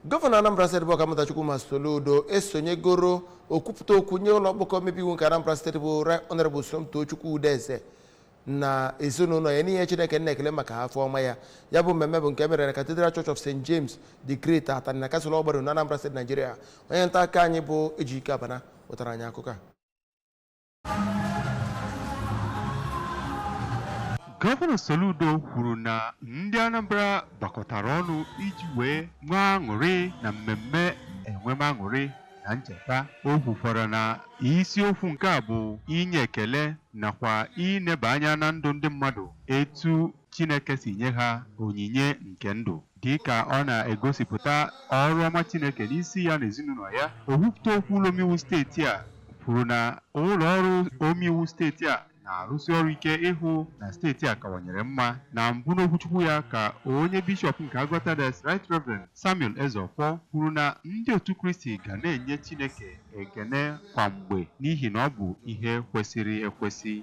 Gọvanọ Anambra Steeti bụ Ọkammụta Chukwuma Soludo esonyegoro okwupụta okwu nye ụlọ mkpọkọ omebe iwu nke Anambra Steeti bụ Right Honorable Somtochukwu Udeze na ezinụlọ ya n'ihe Chineke na-ekele maka afọ ọma ya. Ya bụ mmemme bụ nke mere na Cathedral Church of St. James the Great, Atani, na Kasụl Ọgbaru na Anambra Steeti, Nigeria. Onye nta aka anyị bụ Ejike Abana wetara anyị akụkọ a. Gọvanọ Soludo kwuru na ndị Anambra gbakọtara ọnụ iji wee nwee aṅụrị na mmemme enwemaṅụrị na ncheta. O kwukwara na isiokwu nke a bụ inye ekele nakwa ineba anya na ndụ ndị mmadụ, etu Chineke si nye ha onyinye nke ndụ. Dịka ọ na-egosipụta ọrụ ọma Chineke n'isi ya na ezinụlọ ya, okwupụta okwu ụlọ omeiwu steeti a kwuru na ụlọ ọrụ omeiwu steeti a na-arụsi ọrụ ike ịhụ na steeti a kawanyere mma. Na mbụ n'okwuchukwu ya ka onye bishọp nke Aguata Diocese, Right Reverend Samuel Ezeofor, kwuru na ndị otu Kristi ga na-enye Chineke ekene kwa mgbe n'ihi na ọ bụ ihe kwesịrị ekwesị.